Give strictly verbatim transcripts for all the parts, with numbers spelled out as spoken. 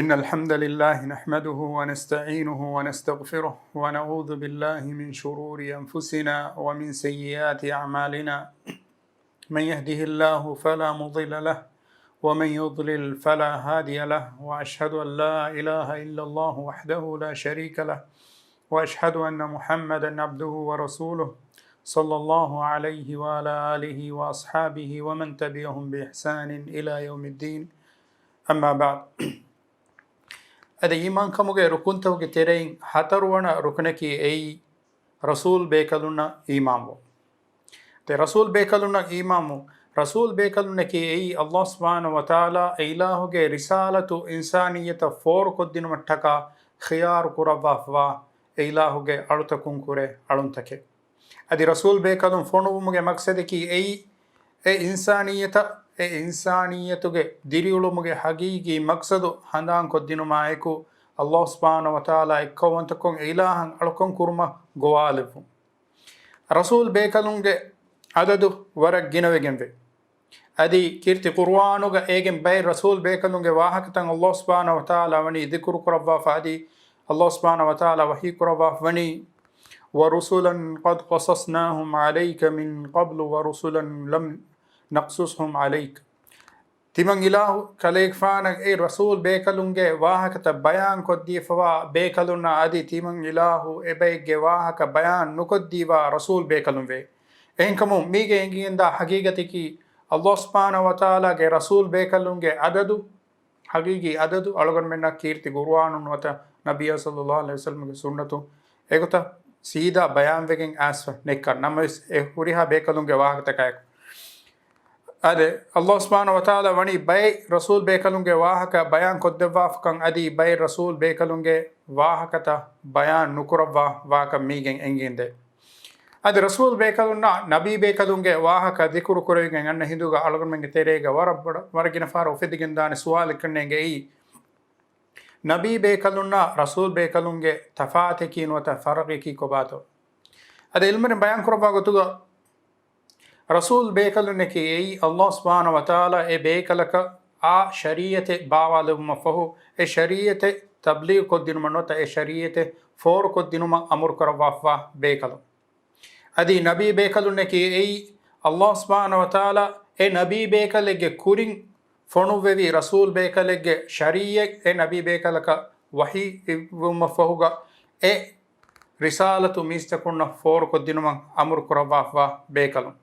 إن الحمد لله نحمده ونستعينه ونستغفره، ونعوذ بالله من شرور أنفسنا ومن سيئات أعمالنا. من يهده الله فلا مضل له، ومن يضلل فلا هادي له، وأشهد أن لا إله إلا الله وحده لا شريك له، وأشهد أن محمدا عبده ورسوله، صلى الله عليه وعلى آله وأصحابه ومن تبعهم بإحسان إلى يوم الدين. أما بعد. އަދި އީމާންކަމުގެ ރުކުންތަކުގެ ތެރެއިން ހަތަރުވަނަ ރުކުނަކީ އެއީ ރަސޫލް ބޭކަލުންނަށް އީމާންވުން. ދެ ރަސޫލް ބޭކަލުންނަށް އީމާންވުން. ރަސޫލް ބޭކަލުންނަކީ އެއީ ﷲ ސުބްޙާނަހޫ ވަތަޢާލާ އެ އިލާހުގެ ރިސާލަތު އިންސާނިއްޔަތަށް ފޯރުކޮށްދިނުމަށްޓަކާ ޚިޔާރު ކުރައްވާފަވާ އެ އިލާހުގެ އަޅުތަކުން ކުރެ އަޅުންތަކެއް. އަދި ރަސޫލް ބޭކަލުން ފޮނުވުމުގެ މަޤްޞަދަކީ އެއީ، އެ އިންސާނިއްޔަތަށް، އެ އިންސާނިއްޔަތުގެ ދިރިއުޅުމުގެ ޙަޤީޤީ މަޤްޞަދު ހަނދާންކޮށްދިނުމާއެކު، ﷲ ސުބްޙާނަހޫ ވަތަޢާލާ އެއްކައުވަންތަކޮށް އެ އިލާހަށް އަޅުކަން ކުރުމަށް ގޮވާލެއްވުން. ރަސޫލް ބޭކަލުންގެ އަދަދު ވަރަށް ގިނަވެގެންވޭ. އަދި ކީރިތި ޤުރުއާނުގަ އޭގެން ބައެއް ރަސޫލް ބޭކަލުންގެ ވާހަކަތައް ﷲ ސުބްޙާނަހޫ ވަތަޢާލާ ވަނީ ޛިކުރު ކުރައްވާފަ އަދި، ﷲ ސުބްޙާނަހޫ ވަތަޢާލާ ވަޙީ ކުރައްވާފަ ވަނީ، ورسلا قد قصصناهم عليك من قبل ورسلا لم نقصصهم عليك. ތިމަން އިލާހު ކަލޭގެފާނަށް އެ ރަސޫލް ބޭކަލުންގެ ވާހަކަތައް ބަޔާން ކޮށްދީފަވާ ބޭކަލުންނާ އަދި ތިމަން އިލާހު އެބައެއްގެ ވާހަކަ ބަޔާން ނުކޮށްދީވާ ރަސޫލް ބޭކަލުން ވޭ. އެހެންކަމުން މީގެ އެނގިގެންދާ ޙަޤީޤަތަކީ، ﷲ ސުބްޙާނަހޫ ވަތަޢާލާގެ ރަސޫލް ބޭކަލުންގެ އަދަދު، ޙަޤީޤީ އަދަދު އަޅުގަނޑުމެންނަށް ކީރިތި ޤުރުއާނުން ނުވަތަ ނަބިއްޔާ ޞައްލައްލާހު ޢަލައިހި ވަސައްލަމްގެ ސުންނަތުން އެގޮތަށް ސީދާ ބަޔާންވެގެން އައިސްފަ ނެތްކަން. ނަމަވެސް އެ ހުރިހާ ބޭކަލުންގެ ވާހަކަތަކާއެކު. އާދެ، ﷲ ސުބްޙާނަހޫ ވަތަޢާލާ ވަނީ ބައެއް ރަސޫލް ބޭކަލުންގެ ވާހަކަ ބަޔާން ކޮށްދެއްވާފަކަން އަދި ބައެއް ރަސޫލް ބޭކަލުންގެ ވާހަކަތައް ބަޔާން ނުކުރައްވާ ވާކަން މީގެން އެނގިގެންދޭ. އަދި ރަސޫލް ބޭކަލުންނާ ނަބީ ބޭކަލުންގެ ވާހަކަ ޛިކުރު ކުރެވިގެން އަންނަ ހިނދުގަ އަޅުގަނޑުމެންގެ ތެރޭގަ ވަރަށް ބޮޑަށް، ވަރަށް ގިނަ ފަހަރަށް އުފެދިގެންދާނެ ސުވާލެއް ކަންނޭނގެ އެއީ، ނަބީ ބޭކަލުންނާ ރަސޫލް ބޭކަލުންގެ ތަފާތަކީ ނުވަތަ ފަރަޤަކީ ކޮބާތޯ؟ އަދި ޢިލްމުވެރިން ބަޔާން ކުރައްވާ ގޮތުގަ، ރަސޫލް ބޭކަލުންނަކީ އެއީ ﷲ ސުބްޙާނަހޫ ވަތަޢާލާ އެ ބޭކަލަކަށް އާ ޝަރީޢަތެއް ބާވާލެއްވުމަށްފަހު، އެ ޝަރީޢަތެއް ތަބްލީޣު ކޮށްދިނުމަށް ނުވަތަ އެ ޝަރީޢަތެއް ފޯރުކޮށްދިނުމަށް އަމުރު ކުރައްވާފަވާ ބޭކަލުން. އަދި ނަބީ ބޭކަލުންނަކީ އެއީ ﷲ ސުބްޙާނަހޫ ވަތަޢާލާ އެ ނަބީ ބޭކަލެއްގެ ކުރިން ފޮނުއްވެވި ރަސޫލް ބޭކަލެއްގެ ޝަރީޢަތް އެ ނަބީ ބޭކަލަކަށް ވަޙީ އިއްވުމަށްފަހުގަ އެ ރިސާލަތު މީސްތަކުންނަށް ފޯރުކޮށްދިނުމަށް އަމުރު ކުރައްވާފަވާ ބޭކަލުން.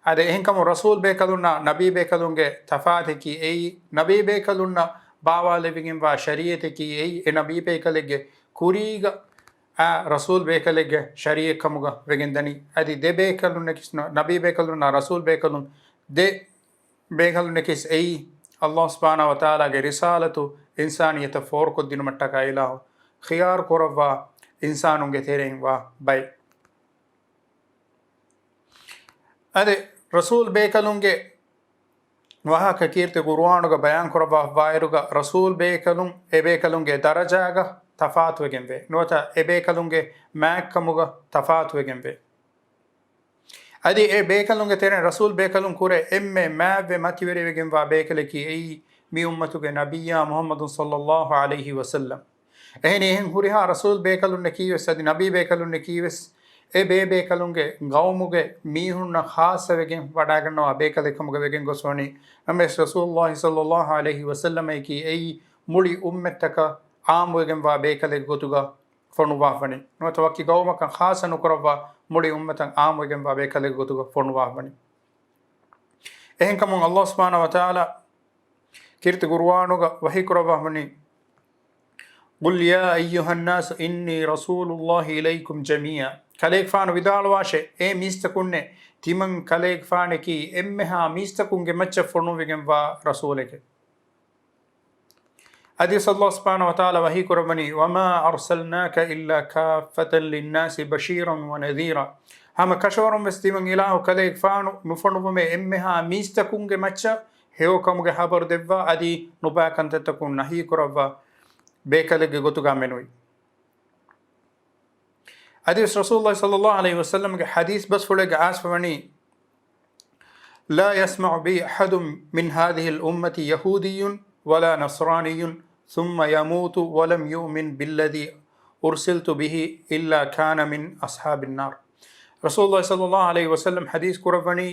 އަދި އެހެންކަމުން ރަސޫލް ބޭކަލުންނާ ނަބީ ބޭކަލުންގެ ތަފާތަކީ އެއީ، ނަބީ ބޭކަލުންނަށް ބާވާލެވިގެންވާ ޝަރީޢަތަކީ އެއީ، އެ ނަބީ ބޭކަލެއްގެ ކުރީގަ އާ ރަސޫލް ބޭކަލެއްގެ ޝަރީޢަތް ކަމުގަ ވެގެންދަނީ. އަދި ދެ ބޭކަލުންނަކީ، ނަބީ ބޭކަލުންނާ ރަސޫލް ބޭކަލުން ދެ ބޭކަލުންނަކީ އެއީ، ﷲ ސުބްޙާނަހޫ ވަތަޢާލާގެ ރިސާލަތު އިންސާނިއްޔަތަށް ފޯރުކޮށްދިނުމަށްޓަކާ އިލާހު ޚިޔާރު ކުރައްވާ އިންސާނުންގެ ތެރެއިން ވާ ބައެއް. އަދި ރަސޫލް ބޭކަލުންގެ ވާހަކަ ކީރިތި ޤުރުއާނުގަ ބަޔާން ކުރައްވާފަވާއިރުގަ، ރަސޫލް ބޭކަލުން އެ ބޭކަލުންގެ ދަރަޖާގަ ތަފާތުވެގެންވޭ. ނުވަތަ އެ ބޭކަލުންގެ މާތްކަމުގަ ތަފާތުވެގެންވޭ. އަދި އެ ބޭކަލުންގެ ތެރެއިން ރަސޫލް ބޭކަލުން ކުރެ އެންމެ މާތްވެ މަތިވެރިވެގެންވާ ބޭކަލަކީ އެއީ، މި އުއްމަތުގެ ނަބިއްޔާ މުޙައްމަދު ޞައްލައްލާހު ޢަލައިހި ވަސައްލަމް. އެހެނީ އެހެން ހުރިހާ ރަސޫލް ބޭކަލުންނަކީވެސް އަދި ނަބީ ބޭކަލުންނަކީވެސް އެ ބޭބޭކަލުންގެ ޤައުމުގެ މީހުންނަށް ޚާއްޞަވެގެން ވަޑައިގަންނަވާ ބޭކަލެއް ކަމުގަ ވެގެން ގޮސް ވަނީ. ނަމަވެސް ރަސޫލުﷲ ޞައްލައްލާހު ޢަލައިހި ވަސައްލަމައަކީ އެއީ މުޅި އުއްމަތްތަކަށް ޢާއްމުވެގެންވާ ބޭކަލެއްގެ ގޮތުގަ ފޮނުވާފަވަނީ. ނުވަތަ ވަކި ޤައުމަކަށް ޚާއްޞަ ނުކުރައްވާ މުޅި އުއްމަތަށް ޢާއްމުވެގެންވާ ބޭކަލެއްގެ ގޮތުގަ ފޮނުވާފަވަނީ. އެހެންކަމުން ﷲ ސުބްޙާނަހޫ ވަތަޢާލާ ކީރިތި ޤުރުއާނުގަ ވަޙީ ކުރައްވާފަވަނީ، قل يا أيها الناس إني رسول الله إليكم جميعا. ކަލޭގެފާނު ވިދާޅުވާށޭ، އޭ މީސްތަކުންނޭ، ތިމަން ކަލޭގެފާނަކީ އެންމެހާ މީސްތަކުންގެ މައްޗަށް ފޮނުވިގެންވާ ރަސޫލެކޭ. އަދިވެސް ﷲ ސުބްޙާނަހޫ ވަތަޢާލާ ވަޙީ ކުރައްވަނީ، وما أرسلناك إلا كافة للناس بشيرا ونذيرا. ހަމަ ކަށަވަރުން ވެސް ތިމަން އިލާހު ކަލޭގެފާނު ނުފޮނުވުމޭ އެންމެހާ މީސްތަކުންގެ މައްޗަށް ހެޔޮކަމުގެ ހަބަރު ދެއްވާ އަދި ނުބައި ކަންތައްތަކުން ނަހީ ކުރައްވާ ބޭކަލެއްގެ ގޮތުގަ މެނުވީ. އަދިވެސް ރަސޫލުﷲ ޞައްލައްލާހު ޢަލައިހި ވަސައްލަމްގެ ޙަދީޘް ބަސްފުޅެއްގަ އައިސްފަވަނީ، لا يسمع بي أحد من هذه الأمة يهودي ولا نصراني ثم يموت ولم يؤمن بالذي أرسلت به إلا كان من أصحاب النار. ރަސޫލުﷲ ޞައްލަﷲ ޢަލައިހި ވަސައްލަމް ޙަދީޘް ކުރައްވަނީ،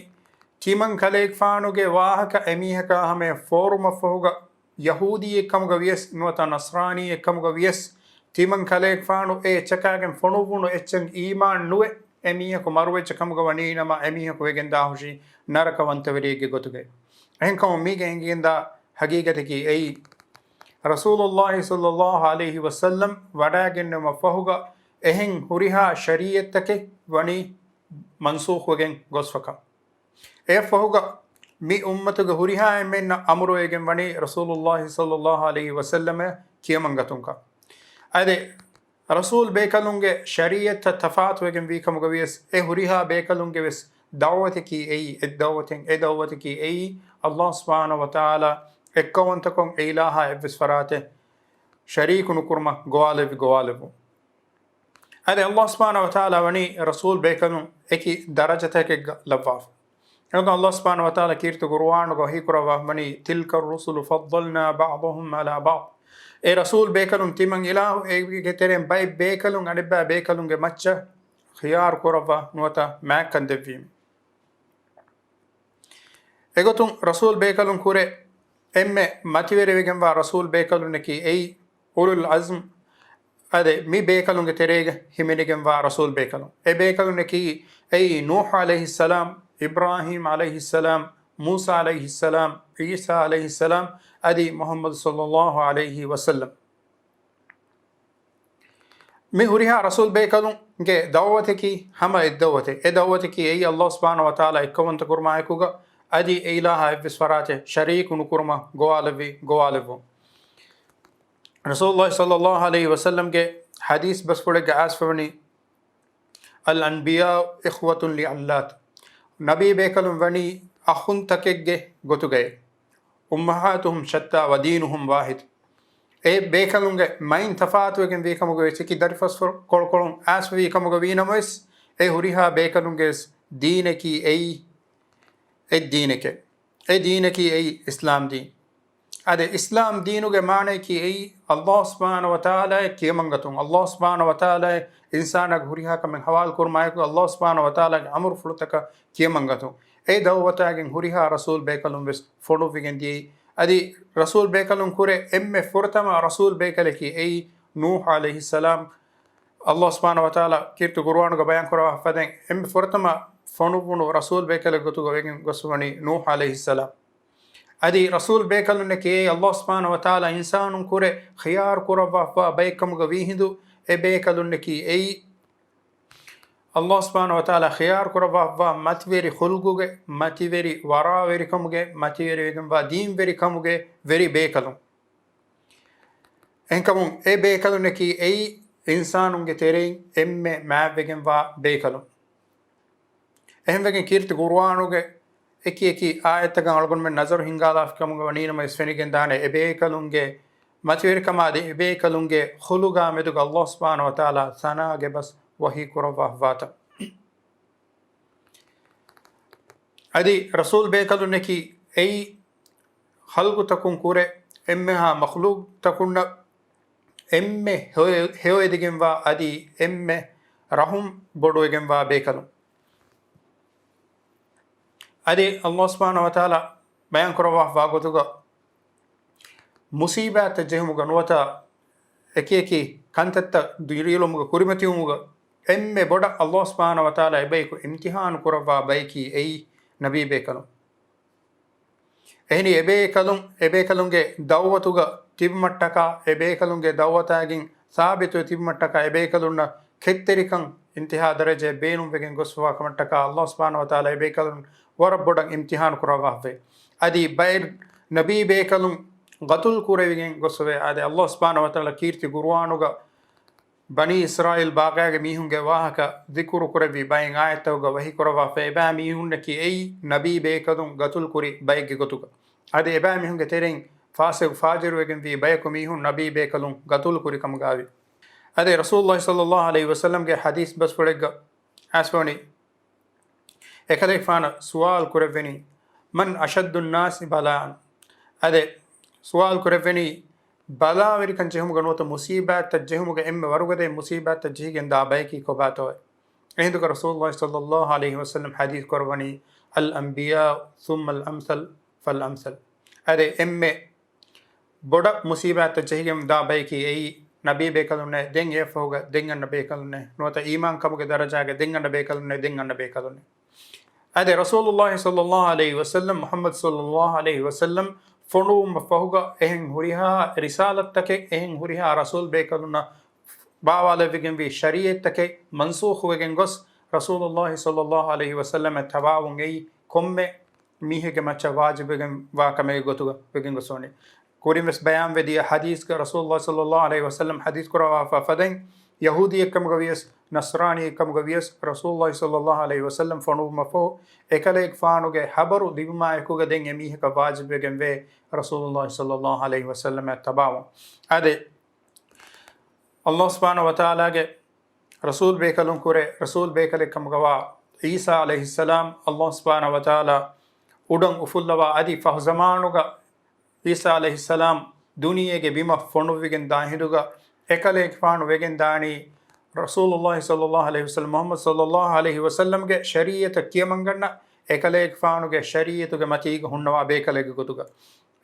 ތިމަން ކަލޭގެފާނުގެ ވާހަކަ އެމީހަކާ ހަމަޔަށް ފޯރުމަށްފަހުގަ، ޔަހޫދީއެއްކަމުގަ ވިޔަސް ނުވަތަ ނަޞްރާނީއެއްކަމުގަ ވިޔަސް، ތިމަން ކަލޭގެފާނު އެ އެއްޗަކާގެން ފޮނުއްވުނު އެއްޗެއް އީމާން ނުވެ، އެމީހަކު މަރުވެއްޖެ ކަމުގަ ވަނީނަމަ، އެމީހަކު ވެގެން ދާހުށީ ނަރަކަވަންތަވެރިއެއްގެ ގޮތުގައި. އެހެންކަމުން މީގެ އެނގިގެންދާ ހަގީގަތަކީ އެއީ، ރަސޫލުﷲ ޞައްލަﷲ ޢަލައިހި ވަސައްލަމް ވަޑައިގެންނެވުމަށްފަހުގަ އެހެން ހުރިހާ ޝަރީޢަތްތަކެއް ވަނީ މަންސޫޚުވެގެން ގޮސްފަކަން. އެއަށްފަހުގަ މި އުއްމަތުގެ ހުރިހާ އެންމެންނަށް އަމުރުވެގެން ވަނީ ރަސޫލުﷲ ޞައްލަﷲ ޢަލައިހި ވަސައްލަމަށް ކިޔަމަންގަތުންކަން. އަދި ރަސޫލް ބޭކަލުންގެ ޝަރީޢަތްތައް ތަފާތުވެގެން ވީ ކަމުގަ ވިޔަސް، އެ ހުރިހާ ބޭކަލުންގެ ވެސް ދަޢުވަތަކީ އެއީ، އެއް ދަޢުވަތެއް، އެ ދަޢުވަތަކީ އެއީ، ﷲ ސުބްޙާނަހޫ ވަތަޢާލާ އެއްކައުވަންތަކޮށް އެ އިލާހާ އެއްވެސް ފަރާތެއް ޝަރީކު ނުކުރުމަށް ގޮވާލެއްވި ގޮވާލެއްވުން. އަދި ﷲ ސުބްޙާނަހޫ ވަތަޢާލާ ވަނީ ރަސޫލް ބޭކަލުން އެކި ދަރަޖަތަކެއްގަ ލައްވާފަ. އެގޮތުން ﷲ ސުބްޙާނަހޫ ވަތަޢާލާ ކީރިތި ޤުރުއާނުގަ ވަޙީ ކުރައްވާފަ ވަނީ، تلك الرسل فضلنا بعضهم على بعض. އެ ރަސޫލް ބޭކަލުން ތިމަން އިލާހު އޭގެ ތެރެއިން ބައެއް ބޭކަލުން އަނެއްބައި ބޭކަލުންގެ މައްޗަށް ޚިޔާރު ކުރައްވާ ނުވަތަ މާތްކަން ދެއްވީމެ. އެގޮތުން ރަސޫލް ބޭކަލުން ކުރެ އެންމެ މަތިވެރިވެގެންވާ ރަސޫލް ބޭކަލުންނަކީ އެއީ، އުލުލް ޢަޒްމް، އަދި މި ބޭކަލުންގެ ތެރޭގަ ހިމެނިގެންވާ ރަސޫލް ބޭކަލުން. އެ ބޭކަލުންނަކީ އެއީ، ނޫޙު ޢަލައިހިއްސަލާމް، އިބްރާހީމް ޢަލައިހިއްސަލާމް، މޫސާ ޢަލައިހިއްސަލާމް، ޢީސާ ޢަލައިހިއްސަލާމް، އަދި މުޙައްމަދު ޞައްލަﷲ ޢަލައިހި ވަސައްލަމް. މި ހުރިހާ ރަސޫލް ބޭކަލުންގެ ދަޢުވަތަކީ ހަމަ އެއް ދަޢުވަތެއް. އެ ދަޢުވަތަކީ އެއީ، ﷲ ސުބްޙާނަހޫ ވަތަޢާލާ އެއްކައުވަންތަ ކުރުމާއެކުގަ އަދި އެ އިލާހާ އެއްވެސް ފަރާތެއް ޝަރީކު ނުކުރުމަށް ގޮވާލެއްވި ގޮވާލެއްވުން. ރަސޫލުﷲ ޞައްލަﷲ ޢަލައިހި ވަސައްލަމްގެ ޙަދީޘް ބަސްފުޅެއްގަ އައިސްފަވަނީ، الأنبياء إخوة لعلات. ނަބީ ބޭކަލުން ވަނީ އަޚުންތަކެއްގެ ގޮތުގައި. أمهاتهم شتى ودينهم واحد. އެ ބޭކަލުންގެ މައިން ތަފާތުވެގެން ވީ ކަމުގަ ވެސް އެކި ދަރިފަސްކޮޅުކޮޅުން އައިސްފަވީ ކަމުގަ ވީނަމަވެސް، އެ ހުރިހާ ބޭކަލުންގެ ވެސް ދީނަކީ އެއީ އެއް ދީނެކޭ. އެ ދީނަކީ އެއީ އިސްލާމް ދީން. އަދި އިސްލާމް ދީނުގެ މާނައަކީ އެއީ، ﷲ ސުބްޙާނަހޫ ވަތަޢާލާއަށް ކިޔަމަންގަތުން. ﷲ ސުބްޙާނަހޫ ވަތަޢާލާއަށް އިންސާނާގެ ހުރިހާ ކަމެއް ޙަވާލު ކުރުމާއެކު، ﷲ ސުބްޙާނަހޫ ވަތަޢާލާގެ އަމުރުފުޅުތަކަށް ކިޔަމަންގަތުން. އެ ދަޢުވަތާގެން ހުރިހާ ރަސޫލް ބޭކަލުން ވެސް ފޮނުއްވިގެން ދިޔައީ. އަދި ރަސޫލް ބޭކަލުން ކުރެ އެންމެ ފުރަތަމަ ރަސޫލް ބޭކަލަކީ އެއީ، ނޫޙު ޢަލައިހިއްސަލާމް. ﷲ ސުބްޙާނަހޫ ވަތަޢާލާ ކީރިތި ޤުރުއާނުގަ ބަޔާން ކުރައްވާފަދައިން، އެންމެ ފުރަތަމަ ފޮނުއްވުނު ރަސޫލް ބޭކަލެއް ގޮތުގަ ވެގެން ގޮސްފަވަނީ ނޫޙު ޢަލައިހިއްސަލާމް. އަދި ރަސޫލް ބޭކަލުންނަކީ އެއީ، ﷲ ސުބްޙާނަހޫ ވަތަޢާލާ އިންސާނުން ކުރެ ޚިޔާރު ކުރައްވާފަވާ ބައެއްކަމުގަ ވީހިނދު، އެ ބޭކަލުންނަކީ އެއީ، ﷲ ސުބްޙާނަހޫ ވަތަޢާލާ ޚިޔާރު ކުރައްވާފަވާ މަތިވެރި ޚުލްޤުގެ، މަތިވެރި ވަރާވެރިކަމުގެ، މަތިވެރިވެގެންވާ ދީންވެރިކަމުގެ ވެރި ބޭކަލުން. އެހެންކަމުން އެ ބޭކަލުންނަކީ އެއީ، އިންސާނުންގެ ތެރެއިން އެންމެ މާތްވެގެންވާ ބޭކަލުން. އެހެންވެގެން ކީރިތި ޤުރުއާނުގެ އެކި އެކި އާޔަތްތަކަށް އަޅުގަނޑުމެން ނަޒަރު ހިންގާލާފި ކަމުގަ ވަނީނަމަވެސް ފެނިގެންދާނެ، އެ ބޭކަލުންގެ މަތިވެރިކަމާ އަދި އެ ބޭކަލުންގެ ޚުލުޤާ މެދުގަ ﷲ ސުބްޙާނަހޫ ވަތަޢާލާ ސަނާގެ ބަސް ވަޙީ ކުރައްވާފަވާތަން. އަދި ރަސޫލް ބޭކަލުންނަކީ އެއީ، ޚަލްޤުތަކުން ކުރެ އެންމެހާ މަޚްލޫޤުތަކުންނަށް އެންމެ ހެޔޮ-، ހެޔޮއެދިގެންވާ އަދި އެންމެ ރަޙުމް ބޮޑުވެގެންވާ ބޭކަލުން. އަދި ﷲ ސުބްޙާނަހޫ ވަތަޢާލާ ބަޔާން ކުރައްވާފަވާ ގޮތުގަ، މުޞީބާތްތައް ޖެހުމުގަ ނުވަތަ އެކި އެކި ކަންތައްތައް ދިރިއުޅުމުގަ ކުރިމަތިވުމުގަ އެންމެ ބޮޑަށް ﷲ ސުބްޙާނަހޫ ވަތަޢާލާ އެބަޔަކު އިމްތިޙާނު ކުރައްވާ ބަޔަކީ އެއީ ނަބީ ބޭކަލުން. އެހެނީ އެބޭކަލުން، އެބޭކަލުންގެ ދަޢުވަތުގަ ތިބުމަށްޓަކާ، އެބޭކަލުންގެ ދަޢުވަތާގެން ސާބިތުވެ ތިބުމަށްޓަކާ އެބޭކަލުންނަށް ކެތްތެރިކަން އިންތިހާ ދަރަޖައެއް ބޭނުންވެގެން ގޮސްފަވާ ކަމަށްޓަކާ ﷲ ސުބްޙާނަހޫ ވަތަޢާލާ އެބޭކަލުން ވަރަށް ބޮޑަށް އިމްތިޙާނު ކުރައްވާފަވޭ. އަދި ބައެއް ނަބީ ބޭކަލުން ގަތުލު ކުރެވިގެން ގޮސްފަވޭ. އާދެ، ﷲ ސުބްޙާނަހޫ ވަތަޢާލާ ކީރިތި ޤުރުއާނުގަ ބަނީ އިސްރާއީލް ބާގާގެ މީހުންގެ ވާހަކަ ޛިކުރު ކުރެއްވި ބައެއް އާޔަތްތަކުގަ ވަޙީ ކުރައްވާފަ، އެބައިމީހުންނަކީ އެއީ ނަބީ ބޭކަލުން ގަތުލު ކުރި ބައެއްގެ ގޮތުގަ. އަދި އެބައިމީހުންގެ ތެރެއިން ފާސިޤު ފާޖިރުވެގެންވީ ބަޔަކު މީހުން ނަބީ ބޭކަލުން ގަތުލު ކުރި ކަމުގައިވި. އަދި ރަސޫލުﷲ ޞައްލަﷲ ޢަލައިހި ވަސައްލަމްގެ ޙަދީޘް ބަސްފުޅެއްގަ އައިސްފަވަނީ، އެކަލޭގެފާނަށް ސުވާލު ކުރެވެނީ، من أشد الناس بلاء؟ އާދެ، ސުވާލު ކުރެވެނީ، ބަލާވެރިކަން ޖެހުމުގަ ނުވަތަ މުސީބާތްތައް ޖެހުމުގަ އެންމެ ވަރުގަދަ މުސީބާތްތައް ޖެހިގެން ދާ ބަޔަކީ ކޮބާތޯއޭ؟ އެހިނދުގަ ރަސޫލުﷲ ޞައްލައްލާހު ޢަލައިހި ވަސައްލަމް ޙަދީޘް ކުރައްވަނީ، "الأنبياء ثم الأمثل فالأمثل." އަދެ އެންމެ ބޮޑަށް މުސީބާތްތައް ޖެހިގެން ދާ ބަޔަކީ އެއީ ނަބީ ބޭކަލުންނޭ، ދެން އެއަށްފަހުގަ ދެން އަންނަ ބޭކަލުންނޭ، ނުވަތަ އީމާންކަމުގެ ދަރަޖާގަ ދެން އަންނަ ބޭކަލުންނޭ، ދެން އަންނަ ބޭކަލުންނޭ. އަދެ ރަސޫލުﷲ ޞައްލައްލާހު ޢަލައިހި ވަސައްލަމް، މުޙައްމަދު ޞައްލައްލާހު ޢަލައިހި ވަސައްލަމް ފޮނުވުމަށް ފަހުގަ އެހެން ހުރިހާ ރިސާލަތްތަކެއް، އެހެން ހުރިހާ ރަސޫލް ބޭކަލުންނަށް ބާވާލެއްވިގެންވީ ޝަރީޢަތްތަކެއް މަންސޫޚުވެގެން ގޮސް، ރަސޫލުﷲ ޞައްލައްލާހު ޢަލައިހި ވަސައްލަމަށް ތަބާވުން އެއީ ކޮންމެ މީހެއްގެ މައްޗަށް ވާޖިބުވެގެން ވާ ކަމެއްގެ ގޮތުގަ ވެގެން ގޮސް ވަނީ. ކުރިން ވެސް ބަޔާންވެ ދިޔަ ޙަދީޘްގަ ރަސޫލުﷲ ޞައްލައްލާހު ޢަލައިހި ވަސައްލަމް ޙަދީޘް ކުރައްވާފަ ފަދައިން، ޔަހޫދީއެއްކަމުގަ ވިޔަސް، ނަޞްރާނީއެއްކަމުގަ ވިޔަސް، ރަސޫލުﷲ ޞައްލައްލާހު ޢަލައިހި ވަސައްލަމް ފޮނުވުމަށްފަހު، އެކަލޭގެފާނުގެ ޚަބަރު ލިބުމާއެކުގަ ދެން އެމީހަކަށް ވާޖިބުވެގެންވޭ ރަސޫލުﷲ ޞައްލައްލާހު ޢަލައިހި ވަސައްލަމަށް ތަބާވުން. އާދެ، ﷲ ސުބްޙާނަހު ވަތަޢާލާގެ ރަސޫލް ބޭކަލުން ކުރެ، ރަސޫލް ބޭކަލެއްކަމުގަވާ ޢީސާ ޢަލައިހިއްސަލާމް، ﷲ ސުބްޙާނަހު ވަތަޢާލާ އުޑަން އުފުއްލަވާ އަދި ފަހު ޒަމާނުގަ ޢީސާ ޢަލައިހިއްސަލާމް ދުނިޔޭގެ ބިމަށް ފޮނުއްވިގެން ދާ ހިނދުގަ، އެކަލޭގެފާނު ވެގެން ދާނީ ރަސޫލުﷲ ޞައްލައްލާހު ޢަލައިހި ވަސައްލަމް، މުޙައްމަދު ޞައްލައްލާހު ޢަލައިހި ވަސައްލަމްގެ ޝަރީޢަތަށް ކިޔަމަންގަންނަ، އެކަލޭގެފާނުގެ ޝަރީޢަތުގެ މަތީގަ ހުންނަވާ ބޭކަލެއްގެ ގޮތުގަ.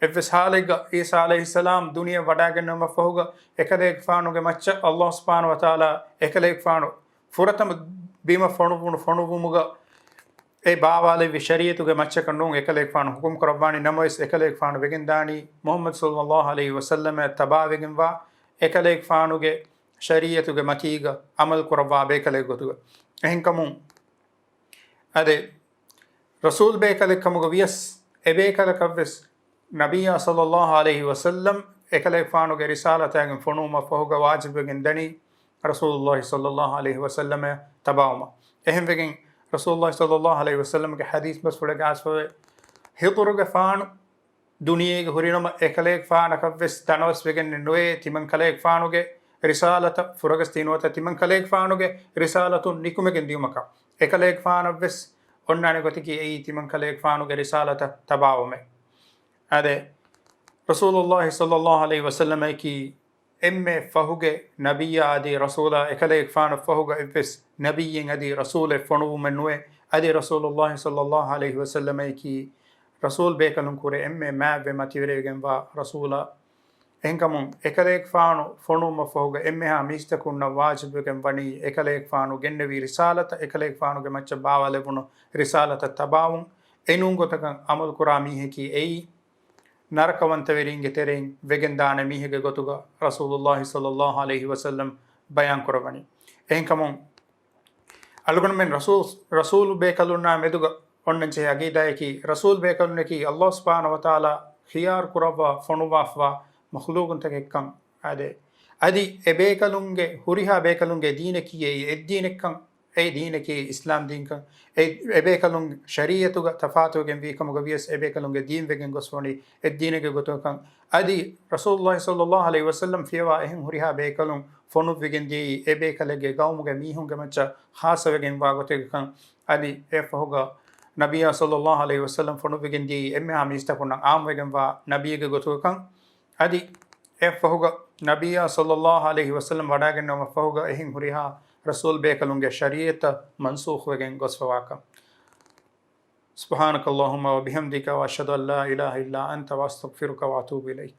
އެއްވެސް ޙާލެއްގަ ޢީސާ ޢަލައިހިއްސަލާމް ދުނިޔެ ވަޑާގެންނެވުމަށްފަހުގަ، އެކަލޭގެފާނުގެ މައްޗަށް ﷲ ސުބްޙާނަހު ވަތަޢާލާ އެކަލޭގެފާނު ފުރަތަމަ ބިމަށް ފޮނުވުނު ފޮނުވުމުގަ އެ ބާވާލެއްވި ޝަރީޢަތުގެ މައްޗަކަށް ނޫން އެކަލޭގެފާނު ޙުކުމް ކުރައްވާނީ. ނަމަވެސް، އެކަލޭގެފާނު ވެގެންދާނީ މުޙައްމަދު ޞައްލައްލާހު ޢަލައިހި ވަސައްލަމަށް ތަބާވެގެންވާ އެކަލޭގެފާނުގެ ޝަރީޢަތުގެ މަތީގަ ޢަމަލު ކުރައްވާ ބޭކަލެއްގެ ގޮތުގަ. އެހެންކަމުން، އާދެ، ރަސޫލް ބޭކަލެއްކަމުގަ ވިޔަސް، އެބޭކަލަކަށްވެސް ނަބިއްޔާ ޞައްލައްލާހު ޢަލައިހި ވަސައްލަމް އެކަލޭގެފާނުގެ ރިސާލަތާގެން ފޮނުވުމަށްފަހުގަ ވާޖިބުވެގެން ދަނީ ރަސޫލުﷲ ޞައްލައްލާހު ޢަލައިހި ވަސައްލަމަށް ތަބާވުމަށް. އެހެންވެގެން، ރަސޫލުﷲ ޞައްލައްލާހު ޢަލައިހި ވަސައްލަމްގެ ޙަދީޘް ބަސްފުޅެއްގަ އައިސްފަވޭ، ޚިޟުރުގެފާނު ދުނިޔޭގަ ހުރިނަމަ، އެކަލޭގެފާނަކަށްވެސް ތަނަވަސްވެގެންނެއް ނުވޭ، ތިމަންކަލޭގެފާނުގެ ރިސާލަތަށް ފުރަގަސްދީ ނުވަތަ ތިމަންކަލޭގެފާނުގެ ރިސާލަތުން ނިކުމެގެން ދިޔުމަކަށް. އެކަލޭގެފާނަށްވެސް އޮންނާނެ ގޮތަކީ އެއީ ތިމަންކަލޭގެފާނުގެ ރިސާލަތަށް ތަބާވުމޭ. އާދެ، ރަސޫލުﷲ ޞައްލައްލާހު ޢަލައިހި ވަސައްލަމަކީ އެންމެ ފަހުގެ ނަބިއްޔާ އަދި ރަސޫލާ، އެކަލޭގެފާނަށް ފަހުގަ އެއްވެސް ނަބިއްޔެއް އަދި ރަސޫލެއް ފޮނުވުމެއް ނުވޭ. އަދި ރަސޫލުﷲ ޞައްލައްލާހު ޢަލައިހި ވަސައްލަމަކީ ރަސޫލް ބޭކަލުން ކުރެ އެންމެ މާތްވެ މަތިވެރިވެގެންވާ ރަސޫލާ. އެހެންކަމުން، އެކަލޭގެފާނު ފޮނުވުމަށްފަހުގަ އެންމެހާ މީސްތަކުންނަށް ވާޖިބުވެގެން ވަނީ، އެކަލޭގެފާނު ގެންނެވި ރިސާލަތަށް، އެކަލޭގެފާނުގެ މައްޗަށް ބާވާލެވުނު ރިސާލަތަށް ތަބާވުން. އެނޫން ގޮތަކަށް ޢަމަލުކުރާ މީހަކީ އެއީ، ނަރަކަވަންތަވެރިންގެ ތެރެއިން ވެގެންދާނެ މީހެއްގެ ގޮތުގަ ރަސޫލުﷲ ޞައްލައްލާހު ޢަލައިހި ވަސައްލަމް ބަޔާންކުރައްވަނީ. އެހެންކަމުން، އަޅުގަނޑުމެން ރަސޫލް، ރަސޫލު ބޭކަލުންނާ މެދުގަ އޮންނަންޖެހޭ ޢަގީދާއަކީ، ރަސޫލް ބޭކަލުންނަކީ ﷲ ސުބްޙާނަހު ވަތަޢާލާ ޚިޔާރު ކުރައްވާ ފޮނުވާފަވާ މަޚްލޫޤުންތަކެއްކަން އާދެ. އަދި އެބޭކަލުންގެ ހުރިހާ ބޭކަލުންގެ ދީނަކީ އެއީ އެއްދީނެއްކަން، އެ ދީނަކީ އިސްލާމް ދީންކަން، އެ، އެބޭކަލުން ޝަރީޢަތުގަ ތަފާތުވެގެންވީ ކަމުގަ ވިޔަސް އެބޭކަލުންގެ ދީން ވެގެން ގޮސްފަވަނީ އެއްދީނެއްގެ ގޮތުގަކަން. އަދި ރަސޫލުﷲ ޞައްލައްލާހު ޢަލައިހި ވަސައްލަމް ފިޔަވާ އެހެން ހުރިހާ ބޭކަލުން ފޮނުއްވިގެން ދިޔައީ އެ ބޭކަލެއްގެ ޤައުމުގެ މީހުންގެ މައްޗަށް ޚާއްޞަވެގެންވާ ގޮތެއްގަކަން. އަދި އެއަށްފަހުގަ ނަބިއްޔާ ޞައްލައްލާހު ޢަލައިހި ވަސައްލަމް ފޮނުއްވިގެން ދިޔައީ އެންމެހާ މީސްތަކުންނަށް ޢާއްމުވެގެންވާ ނަބިއްޔެއްގެ ގޮތުގަކަން. އަދި އެއަށްފަހުގަ ނަބިއްޔާ ޞައްލައްލާހު ޢަލައިހި ވަސައްލަމް ވަޑާގެންނެވުމަށްފަހުގަ އެހެން ހުރިހާ ރަސޫލް ބޭކަލުންގެ ޝަރީޢަތްތައް މަންސޫޚުވެގެން ގޮސްފަވާކަން. سبحانك اللهم وبحمدك، وأشهد أن لا إله إلا أنت، وأستغفرك وأتوب إليك.